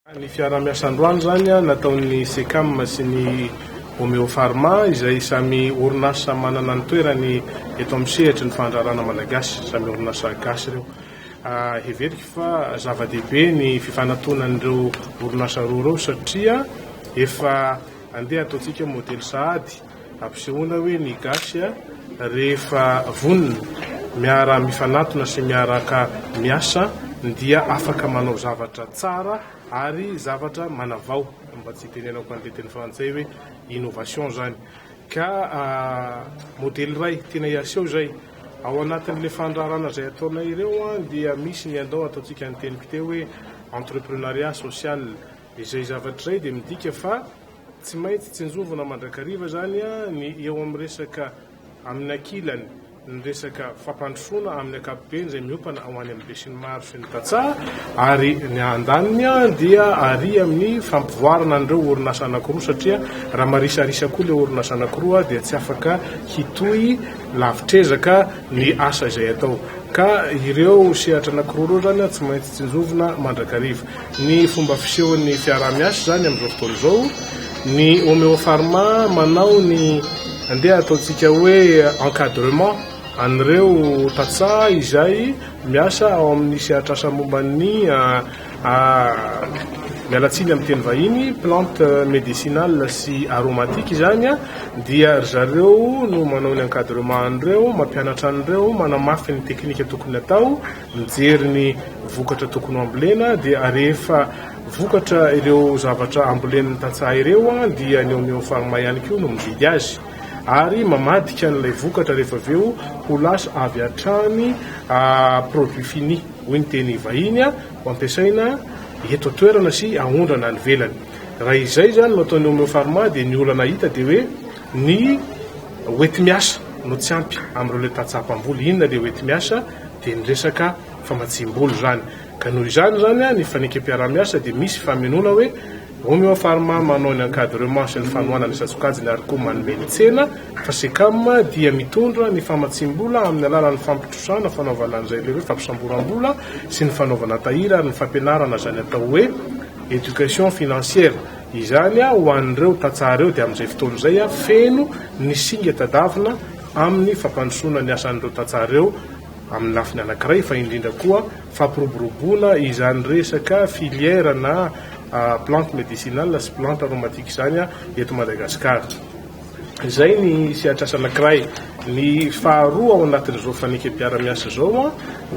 Ny fiaraha-miasa androany izany nataon'ny SECAM sy ny Homeopharma izay samy orinasa manana ny toerany eto amin'ny sehatry ny fandraharahana malagasy, samy orinasa gasy ireo. Heveriko fa zava-dehibe ny fifanatonan'ireo orinasa roa ireo satria efa andeha ataontsika modely sahady Ampisehoana hoe ny gasy rehefa vonona miara mifanatona sy miaraka miasa dia afaka manao zavatra tsara ary zavatra manavao, mba tsy hitenenako an'ilay teny frantsay hoe innovation zany. Ka modely iray tiana hiaseho izay. Ao anatin'ilay fandraharana izay ataonay ireo dia misy ny andao ataontsika ny teniko teo hoe entrepreneuriat social. Izay zavatra izay dia midika fa Tsy maintsy tsinjovina mandrakariva izany ny eo amin'ny resaka amin'ny ankilany ny resaka fampandrosoana amin'ny ankapobeny izay miompana ho any amin'ny besinimaro sy ny tantsaha ary ny andaniny dia ary amin'ny fampivoarana an'ireo orinasa anankiroa satria raha marisarisa koa ilay orinasa anankiroa dia tsy afaka hitohy lavitr'ezaka ny asa izay atao ka ireo sehatra anankiroa ireo izany tsy maintsy tsinjovina mandrakariva. Ny fomba fisehon'ny fiaraha-miasa izany amin'izao fotoana izao, ny Homeopharma manao ny andeha ataontsika hoe encadrement an'ireo tantsaha izay miasa ao amin'ny sehatr'asa momba ny miala tsiny amin'ny teny vahiny, plante médicinale sy aromatique izany dia ry zareo no manao ny encadrement an'ireo, mampianatra an'ireo, manamafy ny teknika tokony atao. mijery ny vokatra tokony ho ambolena dia rehefa vokatra ireo zavatra ambolen'ny tantsaha ireo dia ny Homeopharma ihany koa no mividy azy ary mamadika an'ilay vokatra rehefa avy eo ho lasa avy hatrany produit fini hoy ny teny vahiny ho ampiasaina eto an-toerana sy aondrana any ivelany. Raha izay izany no ataon'ny Homeopharma dia ny olana hita dia hoe ny hoenti-miasa no tsy ampy amin'ireo ilay tantsaha mpamboly. Inona ilay hoenti-miasa? Dia ny resaka famatsiam-bola izany. Ka noho izany izany ny fanekem-piaraha-miasa dia misy famenoana hoe Homeopharma manao ny encadrement sy ny fanohanana isan-tsokajiny ary koa manome ny tsena fa Secam dia mitondra ny famatsiam-bola amin'ny alalan'ny fampitrosana fanaovana an'izay ilay hoe fampisamboram-bola sy ny fanaovana tahiry ary ny fampianarana izany atao hoe éducation financière izany ho an'ireo tantsaha ireo dia amin'izay fotoana izay feno ny singa tadavina amin'ny fampandrosoana ny asan'ireo tantsaha ireo amin'ny lafiny anankiray fa indrindra koa fampiroboroboana izany resaka filière na plante médicinale sy plante aromatique izany eto Madagasikara. Izay ny sehatr'asa anankiray. Ny faharoa ao anatin'izao fanekem-piara-miasa izao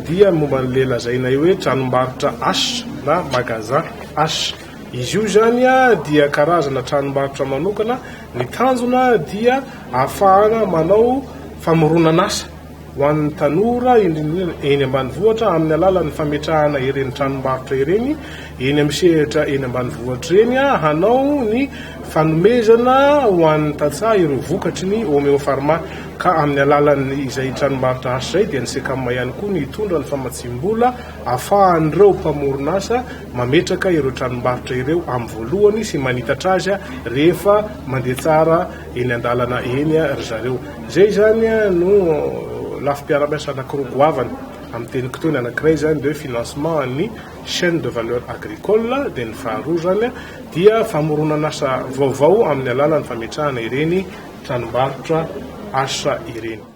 dia momba an'ilay lazainay hoe tranombarotra H na magasin H. Izy io izany dia karazana tranombarotra manokana, ny tanjona dia ahafahana manao famoronan'asa ho an'ny tanora indrindra indrindra eny ambanivohitra amin'ny alalan'ny fametrahana ireny tranombarotra ireny eny amin'ny sehatra eny ambanivohitra ireny hanao ny fanomezana ho an'ny tantsaha ireo vokatry ny Homeopharma ka amin'ny alalan'ny izay tranombarotra asa izay dia ny Secam ihany koa ny hitondra ny famatsiam-bola afahan'ireo mpamoron'asa mametraka ireo tranombarotra ireo amin'ny voalohany sy manitatra azy rehefa mandeha tsara eny an-dalana eny ry zareo. Izay izany no lafim-piarahamiasa anankiroa goavana amin'ny teniko teo, ny anankiray izany dia hoe financement an'ny chaine de valeur agricole dia ny faharoa izany dia famoronan'asa vaovao amin'ny alalan'ny fametrahana ireny tranombarotra asa ireny.